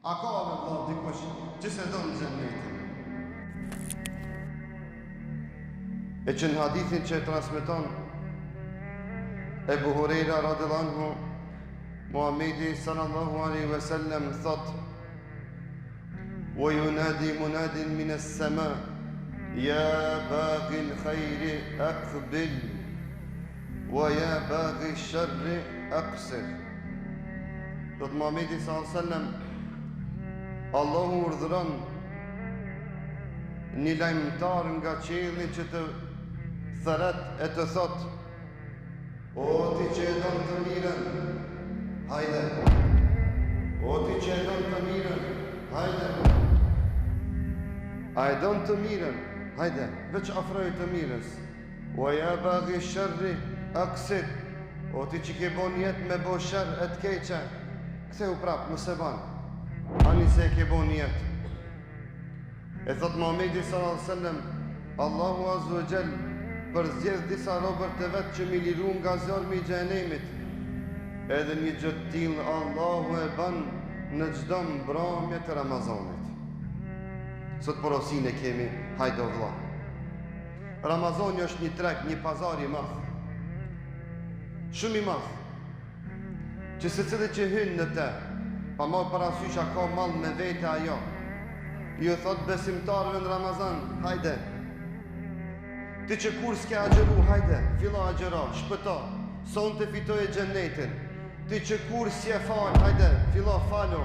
A ka be vlla dikush që s'e don xhennetin? E që në hadithin që e transmeton Ebu Hurejra radiallahu anhu Muhammedi sallallahu alaihi ve sellem thot Wa yunadi munadin min as-sama ya baghi al-khairi aqbil wa ya baghi ash-sharri aqsir Thot Muhammedi sallallahu alaihi wasallam Allahu urdhëron një lajmëtar nga qielli që të thërret e të thot O ti që e don të mirën, hajde. O ti që e don të mirën, hajde. A e don të mirën, hajde, veç afroju të mirës. Wa ya baghi sharri aqsir O ti që ke bo nijet me bo sherr e të keqe Kthehu prap mos e ban Ani se e ke bo nijet E thot Muhammedi sallallahu alaihi wasallam Allahu azza wa jall përzgjedh disa robër të vet që m'i liru nga zjarmi i xhehenemit Edhe një gjë të tillë Allahu e ban në çdo mbrëmje të Ramazanit Sot porosinë e kemi hajde o vlla Ramazani është një treg, një pazar i madh. Shumë i madh. Që secili që hyn në te, pa marrë parasysh a ka mall me vete a jo. Ju thot besimtarëve në Ramazan, hajde. Ti që kurrë s'ke agjëru, hajde, fillo agjëro, shpëto, sonte fitoje xhennetin. Ti që kurrë s'je fal, hajde, fillo falu.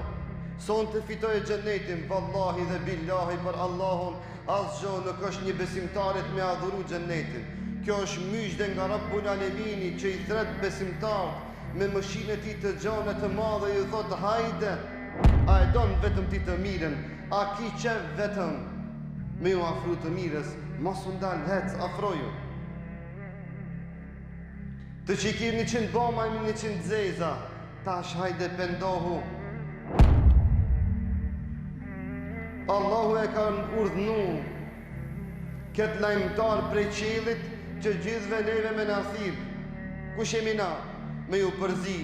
Sonte fitoje xhennetin, vallahi dhe billahi për Allahun, Asgjë nuk është një besimtarit me ia dhuru xhennetin. Kjo është myzhde nga Rabbul Alemini që i thret besimtarët me mëshirën e tij të gjanë e të madhe ju thotë hajde a e don vetëm ti të mirën a ki qef vetëm me ju afru të mirës mos u ndal hec afroju Ti që i ki 100 bëma e 100 zeza Tash hajde pendohu. Allahu e ka urdhnu këtë lajmëtar prej qiellit që gjithve neve me na thirr. Kush jemi na me ju përzi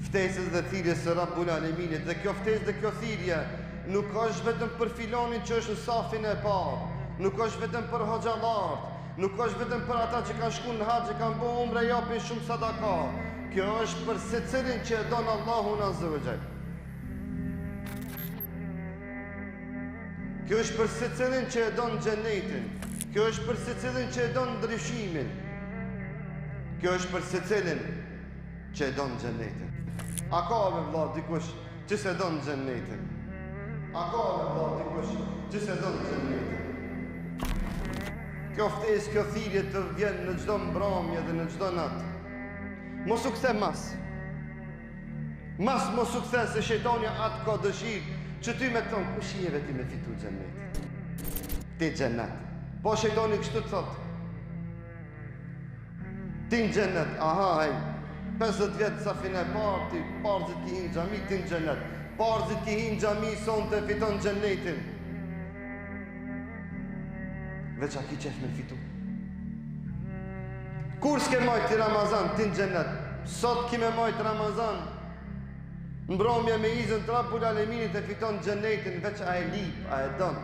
ftesës dhe thirrjes së Rabbul Aleminit dhe kjo ftesë dhe kjo thirrje nuk është vetëm për filanin që është në safin e parë, nuk është vetëm për hoxhallarët, nuk është vetëm për ata që kanë shku në haxh e kanë bo umre japin shumë sadaka. Kjo është për secilin që e don Allahun Azze ve Xhel. Kjo është për secilin që e don xhennetin. Kjo është për secilin që e don ndryshimin. Kjo është për secilin që e don xhennetin. A ka be vlla dikush që s'e don xhennetin? A ka be vlla dikush që s'e don xhennetin? Kjo ftesë, kjo thirrje të vjen në çdo mbrëmje dhe në çdo natë. Mos u kthe mas. Mas mos u kthe se shejtani atë ka dëshirë që ty me thonë kush je be ti me fitu xhennetin. Ti xhennet. Po shejtani kështu të thotë. Ti në xhennet, aha, hej. 50 vjet safin e parë, ti parzit ki hi në xhami, ti në xhennet. Parzit ki hi në xhami, sonte fiton xhennetin. Veç a ki qef me fitu. Kurrë s'ke majtë ti Ramazan, ti në xhennet. Sot ki me majtë Ramazan. Mbromje me izën të Rabbul Aleminit e fiton xhennetin, veç a e lip, a e don.